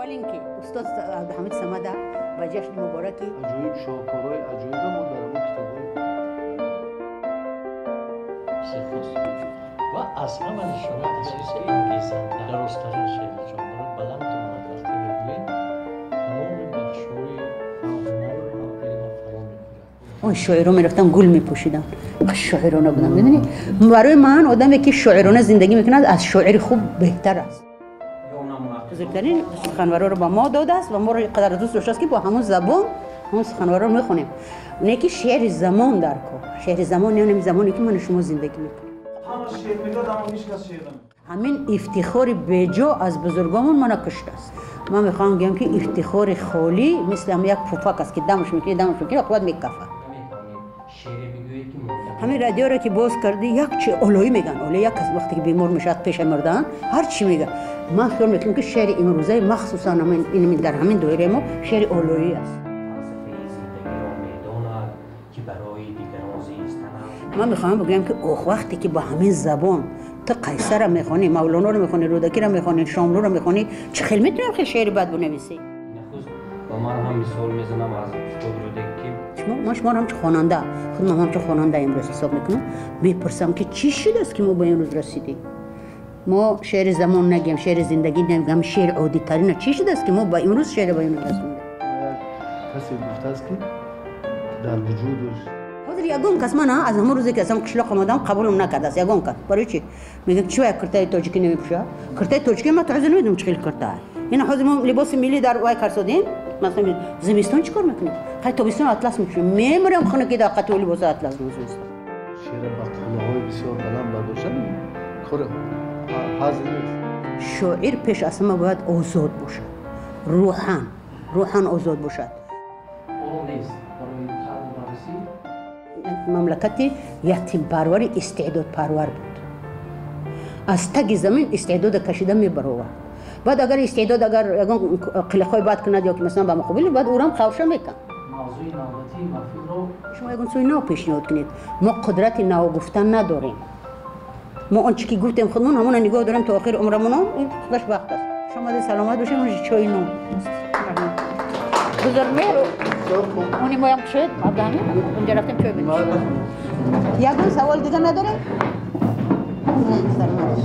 Аввал инки устод Абдуҳамид Самада ба ҷашни мубораки аҷоиб шоҳкорҳои аҷоиба мо дар ҳамон китобҳои ва аз ҳама нишонаи асосии ангезанда дарозтарин шеъри ҷонро баланду вақте мегӯем, тамоми бахшҳои ҳам ҳунару ҳам илмро фаро мегирад. Он шоиро мерафтам, гул мепӯшидам, шоирона будам. Медонӣ, барои ман одаме ки шоирона зиндагӣ мекунад, аз шоири хуб беҳтар аст. Бузургтарин суханвароро ба мо додааст ва моро қадар дӯст доштааст, ки бо ҳамон забон ҳамон суханвароро мехонем. Не ки шеъри замон дар кор, шеъри замон яъне замоне ки ману шумо зиндагӣ мекунем. Ҳамин ифтихори беҷо аз бузургомон мана куштааст. Ман мехоҳам гӯям, ки ифтихори холӣ мисли ҳам як пуфак аст, ки дамаш мекунӣ, дамаш мекунӣ, оқибат мекафад. Ҳамин радиоро ки боз кардӣ, як чи олоӣ мегӯянд. Олоӣ як кас вақте ки бемор мешавад, пеша мурдан, ҳар чӣ мегӯяд. Ман хиёл мекунам, ки шеъри имрӯзаи, махсусан дар ҳамин доираи мо, шеъри олоӣ аст. Ман мехоҳам бигӯям, ки ох, вақте ки ба ҳамин забон ту Қайсарро мехонӣ, Мавлоноро мехонӣ, Рӯдакиро мехонӣ, Шомлуро мехонӣ, чӣ хел метавонӣ хел шеъри бад бинависӣ? Нахуст ба ман ҳам мисол мезанам аз устод Рӯдакӣ. Ман шуморо ҳамчун хонанда, худам ҳамчун хонанда имрӯз ҳисоб мекунам, мепурсам, ки чӣ шудааст, ки мо ба имрӯз расидем? Мо шеъри замон нагем, шеъри зиндагӣ нагем, шеъри оддитарина чӣ шудааст, ки мо ба имрӯз шеъри ба имрӯз расондем? Касе гуфтааст, ки дар вуҷудаш Ҳозир ягон кас ман аз ҳамон рӯзе ки аз қишлоқ омадам, қабулам накардааст ягон кас. Барои чӣ? Мегӯям, чӣ як куртаи тоҷикӣ намепӯшад? Куртаи тоҷикӣ ман то ҳозир намедонам, чӣ хел курта. Ина ҳозир мо либоси миллӣ дар вай карсодем. Масалан, зимистон чӣ кор мекунем? Хай, тобистон атлас мепӯшем, мемирам хунукӣ дар қатъи либоси атлас зимистон. Шеъра ба қуллаҳои бисёр баланд бардоштан кори ҳазл нест. Шоир пеш аз ҳама бояд озод бошад, рӯҳан, рӯҳан озод бошад. Мамлакати ятимпарвари истеъдодпарвар буд. Аз таги замин истеъдода кашида мебаровард. Баъд агар истеъдод агар ягон қилиқҳои бад кунад ё ки масалан ба муқобили, баъд ӯрам қавша мекунад. Мавзӯи навбатии маҳфилро Шумо ягон чизи нав пешниҳод кунед. Мо қудрати нав гуфтан надорем. Мо он чи ки гуфтем, худмон ҳамона нигоҳ дорем то охири умрамон. Ин худаш вақт аст. Шумо саломат бошед. Чойи нон бузургмеҳр, уни моям шуд. Абдуҳамид, унҷа рафтем, чой бинӯшем. Ягон савол дига надорем? Саломат.